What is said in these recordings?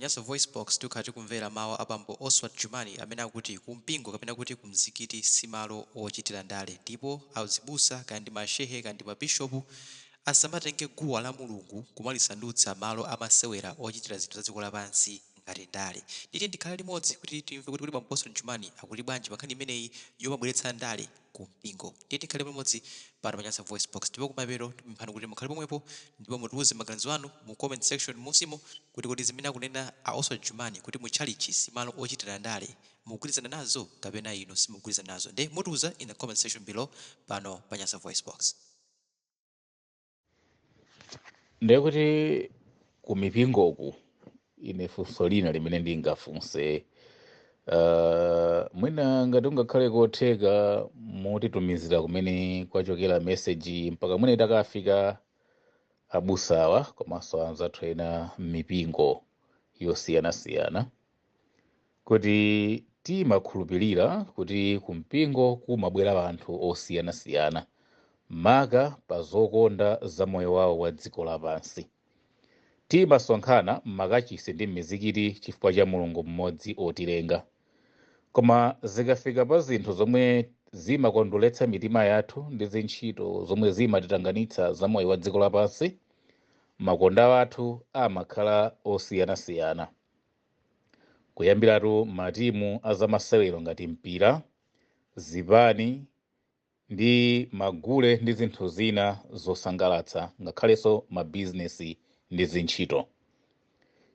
Nyasa VoiceBox, tikhala tikumvera mawu a bambo Oswald Jumani amene akuti kumpingo kapena kuti kumzikiti si malo ochitira ndale, ndipo azibusa, kaya ndi mashehe kaya ndi mabishopu, asamatenge guwa la Mulungu kumalisandutsa malo amasewera ochitira zinthu za dziko lapansi ngati ndale. Tiyeni tikhale limodzi kuti timve kuti bambo Oswald Jumani akuti bwanji pa nkhani imeneyi yomabweretsa ndale ku mpingo. Tiyeni tikhale limodzi pano pa Nyasa VoiceBox, ndipo kumapeto tikupemphani kuti mukhale pomwepo ndipo mutiuze maganizo anu mu comment section musimo kuti kodi zimene akunena a Oswald Jumani kuti mu tchalitchi si malo ochitira ndale mukugwirizana nazo kapena inu simukugwirizana nazo? Nde mutiuza in the comment section below pano pa Nyasa VoiceBox. Ndiye kuti kumipingoku, ine funso lina limene ndingafunse, mwina ngati ungakhale kotheka mutitumizira kumene kwachokera meseji mpaka mwina itakafika abusawa komanso anzathu ena m'mipingo yosiyanasiyana, kuti timakhulupirira kuti kumpingo kumabwera anthu osiyanasiyana maka pa zokonda za moyo wawo wa dziko lapansi. Timasonkhana m'makachisi ndi m'mizikiti chifukwa cha Mulungu mmodzi otilenga, koma zikafika pa zinthu zomwe zimakondweretsa mitima yathu ndi zintchito zomwe zimatitanganitsa za moyo wa dziko lapansi, makonda athu amakhala osiyanasiyana, kuyambiratu matimu azamasewero ngati mpira, zipani ndi magule ndi zinthu zina zosangalatsa, ngakhalenso mabizinesi ndi zintchito.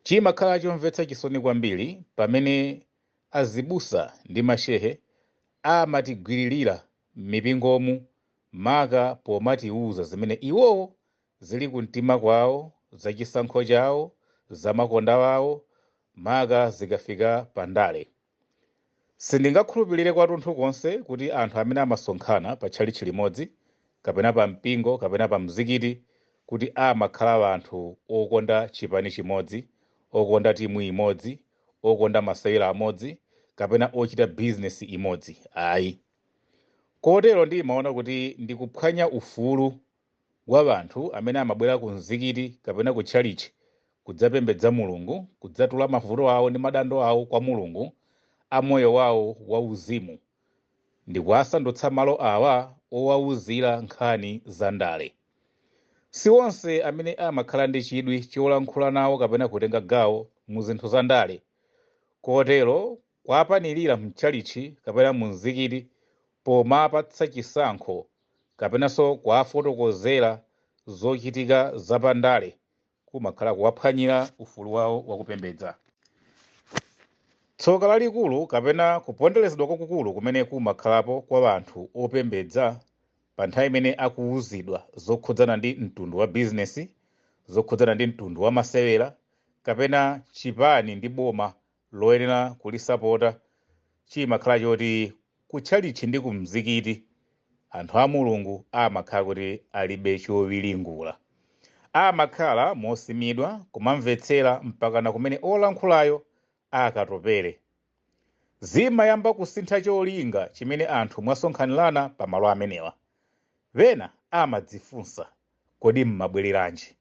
Chimakhala chomvetsa chisoni kwambiri pamene azibusa ndi mashehe amatigwiririra m'mipingomu, maka pomatiuza zimene iwowo zili kumtima kwawo, za chisankho chawo, za makonda wawo, maka zikafika pandale. Sindingakhulupirire kwathunthu konse kuti anthu amene amasonkhana pa tchalitchi limodzi kapena pa mpingo kapena pa mzikiti kuti amakhala anthu okonda chipani chimodzi, okonda timu imodzi, okonda masewera amodzi kapena ochita bizinesi imodzi, ayi. Kotero ndimaona kuti ndikuphwanya ufulu wa anthu amene amabwera ku mzikiti kapena ku tchalitchi kudzapembedza Mulungu, kudzatula mavuto awo ndi madando awo kwa Mulungu a moyo wawo wauzimu, ndikuwasandutsa malo awa owauzira nkhani za ndale. Si onse amene amakhala ndi chidwi cholankhula nawo kapena kutenga gawo mu zinthu za ndale, kotero kwapanirira mtchalitchi kapena mu mzikiti pomapatsa chisankho kapenanso kuwafotokozera zochitika zapandale kumakhala kuwaphwanyira ufulu wawo wakupembedza. Tsoka lalikulu kapena kuponderezedwa kwakukulu kumene kumakhalapo kwa anthu opembedza pa nthawi imene akuwuzidwa zokhudzana ndi mtundu wa bizinesi, zokhudzana ndi mtundu wa masewera kapena chipani ndi boma loyenera kulisapota, chimakhala choti kutchalitchi ndi kumzikiti anthu a Mulungu amakhala kuti alibe chowiringula, amakhala mosimidwa kumamvetsera mpakana kumene olankhulayo akatopere. Zimayamba kusintha cholinga chimene anthu mwasonkhanirana pamalo amenewa. Wena amadzifunsa, kodi mmabwereranji?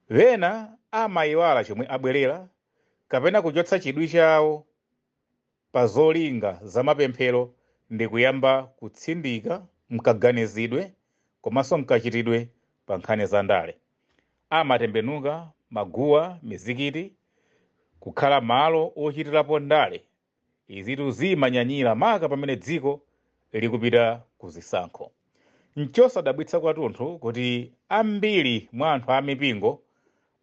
Wena amayiwala chomwe abwerera kapena kuchotsa chidwi chawo pa zolinga za mapemphero ndi kuyamba kutsindika mkaganizidwe komanso mkachitidwe pa nkhani za ndale. Amatembenuka maguwa, mizikiti kukhala malo ochitirapo ndale. Izitu zimanyanyira maka pamene dziko likupita ku zisankho. Nchosadabwitsa kwathunthu kuti ambiri mwa anthu a mipingo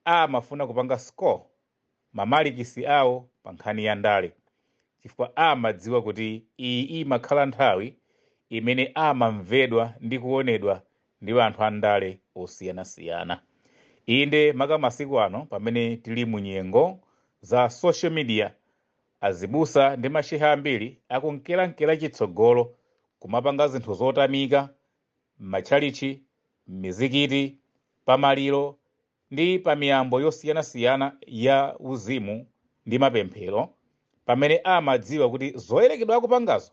amafuna kupanga score mamalikisi awo pa nkhani ya ndale, chifukwa amadziwa kuti iyi imakhala nthawi imene amamvedwa ndi kuonedwa ndi anthu a ndale osiyanasiyana. Inde, maka masiku ano pamene tili mu nyengo za social media, azibusa ndi mashehe ambiri akunkerankera chitsogolo kumapanga zinthu zotamika m'matchalitchi, m'mizikiti, pamaliro ndi pamiyambo yosiyanasiyana ya uzimu ndi mapemphero, pamene amadziwa kuti zoyerekedwa akupangazo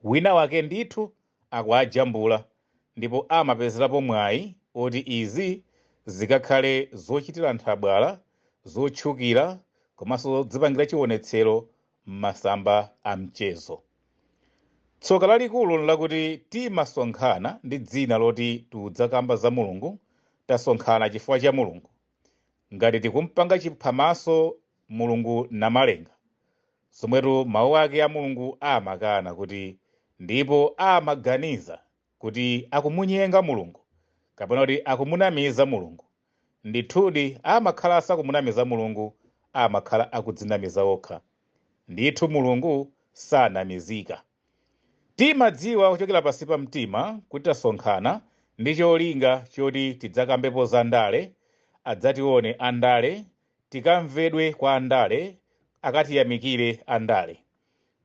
wina wake ndithu akuajambula, ndipo amapezerapo mwayi oti izi zikakhale zochitira nthabwala, zotchukira komanso zodzipangira chionetsero m'masamba a mchezo. Tsoka lalikulu nlakuti timasonkhana ndi dzina loti tidzakamba za Mulungu, tasonkhana chifukwa cha Mulungu. Ngati tikumpanga chiphamaso Mulungu namalenga, zomwetu mawu ake a Mulungu amakana kuti ndipo amaganiza kuti akumunyenga Mulungu kapena kuti akumunamiza Mulungu. Ndithudi amakhala asakumunamiza Mulungu, amakhala akudzinamiza okha. Ndithu Mulungu sanamizika. Timadziwa kuchokera pansi pa mtima kuti tasonkhana ndi cholinga choti tidzakambepo za ndale, adzatione andale, tikamvedwe kwa andale, akatiyamikire andale.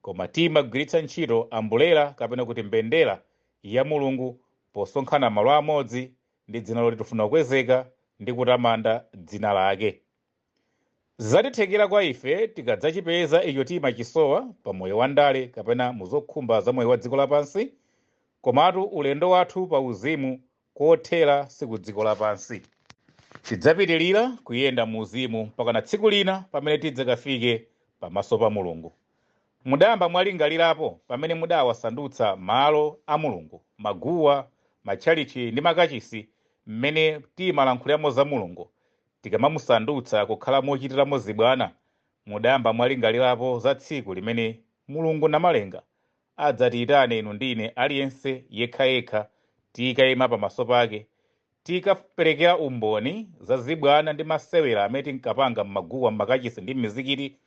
Koma timagwiritsa ntchito ambulera kapena kuti mbendera ya Mulungu posonkhana malo amodzi ndi dzina loti tifuna kukwezeka ndi kutamanda dzina lake. Zatithekera kwa ife tikadzachipeza icho timachisowa pa moyo wa ndale kapena muzokhumba za moyo wa dziko lapansi, komatu ulendo wathu pa uzimu kothera si ku dziko lapansi. Tidzapitirira kuyenda mu uzimu mpaka na tsiku lina pamene tidzakafike pamaso pa Mulungu. Mudayamba mwalingalirapo pamene mudawasandutsa malo a Mulungu, maguwa, matchalichi ndi makachisi mmene timalankhuliramo za Mulungu, tikamamusandutsa kukhala mochitiramo zibwana? Mudayamba mwalingalirapo za tsiku limene Mulungu namalenga adzatiyitane inu ndine aliyense yekhayekha tikayima pamaso pake, tikaperekera umboni za zibwana ndi masewera amene tinkapanga m'maguwa, m'makachisi ndi m'mizikiti,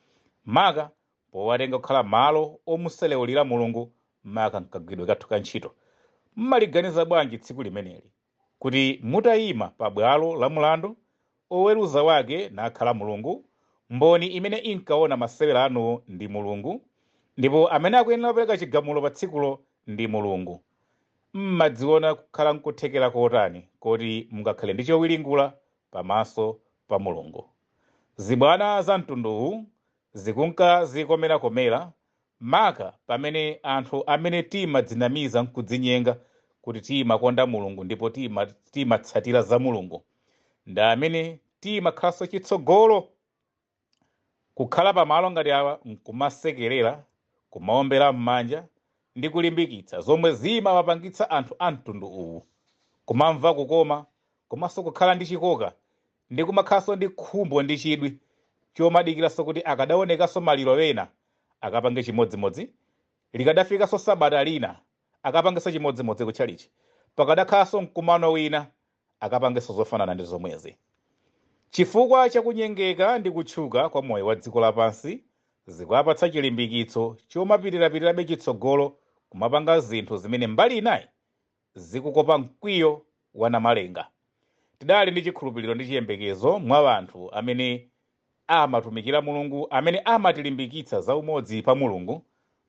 maka powatenga kukhala malo omuselewulira Mulungu maka nkagwiridwe kathu ka ntchito? Mmaliganiza bwanji tsiku limeneli kuti mutayima pa bwalo la mulandu, oweruza wake nakhala Mulungu, mboni imene inkaona masewera anuwo ndi Mulungu, ndipo amene akuyenera kupereka chigamulo pa tsikulo ndi Mulungu? Mmadziona kukhala nkuthekera kotani koti mungakhale ndi chowiringula pamaso pa Mulungu? Zibwana za mtunduwu zikunka zikomerakomera, maka pamene anthu amene timadzinamiza nkudzinyenga kuti timakonda Mulungu ndipo timatsatira za Mulungu ndi amene timakhalanso chitsogolo kukhala pamalo ngati awa nkumasekerera, kumaombera m'manja ndi kulimbikitsa zomwe zimawapangitsa anthu a mtundu uwu kumamva kukoma komanso kukhala ndi chikoka ndi kumakhalanso ndi khumbo ndi chidwi chomadikiranso kuti akadaonekanso maliro ena akapange chimodzimodzi, likadafikanso sabata lina akapangenso chimodzimodzi kutchalichi, pakadakhalanso mkumano wina akapangenso zofanana ndi zomwezi. Chifukwa chakunyengeka ndi kutchuka kwa moyo wa dziko lapansi zikuwapatsa chilimbikitso chomapitirapitirabe chitsogolo kumapanga zinthu zimene mbali inayi zikukopa mkwiyo wa namalenga. Tidali ndi chikhulupiriro ndi chiyembekezo mwa anthu amene amatumikira Mulungu, amene amatilimbikitsa za umodzi pa Mulungu,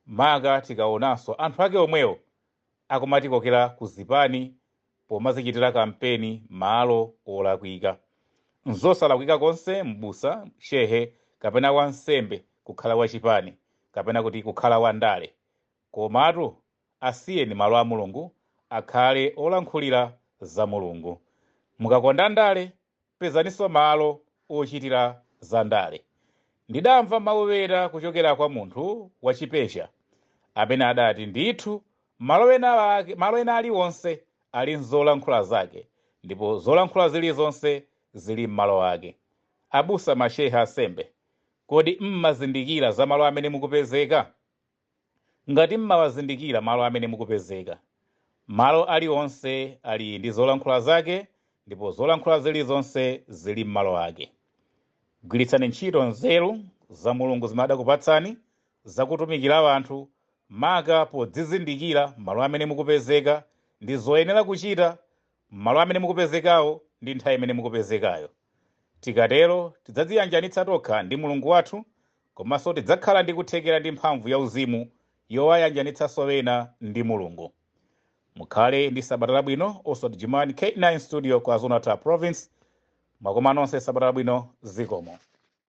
maka tikaonanso anthu ake omwewo akumatikokera ku zipani pomazichitira kampeni malo olakwika. Nzosalakwika konse m'busa, shehe kapena wansembe kukhala wachipani kapena kuti kukhala wandale, komatu asiyeni malo a Mulungu akhale olankhulira za Mulungu. Mukakonda ndale, pezaninso malo ochitira za ndale. Ndidamva mawu ena kuchokera kwa munthu wachipesha amene adati ndithu malo ena aliwonse ali nzolankhula zake, ndipo zolankhula zilizonse zili m'malo ake. Abusa, mashehe, asembe, kodi mmazindikira za malo amene mukupezeka? Ngati mmawazindikira malo amene mukupezeka, malo aliwonse ali ndi zolankhula zake ndipo zolankhula zilizonse zili m'malo ake. Gwiritsani ntchito nzeru za Mulungu zimene adakupatsani zakutumikira anthu, maka podzizindikira malo amene mukupezeka ndi zoyenera kuchita malo amene mukupezekawo ndi nthawi imene mukupezekayo. Tikatero tidzadziyanjanitsa tokha ndi Mulungu wathu, komanso tidzakhala ndi kuthekera ndi mphamvu ya uzimu yowayanjanitsanso ena ndi Mulungu. Mukhale ndi sabata labwino. Oswald Jumani, K9 Studio, KwaZulu-Natal Province. Mwakoma nonse, sabata labwino, zikomo.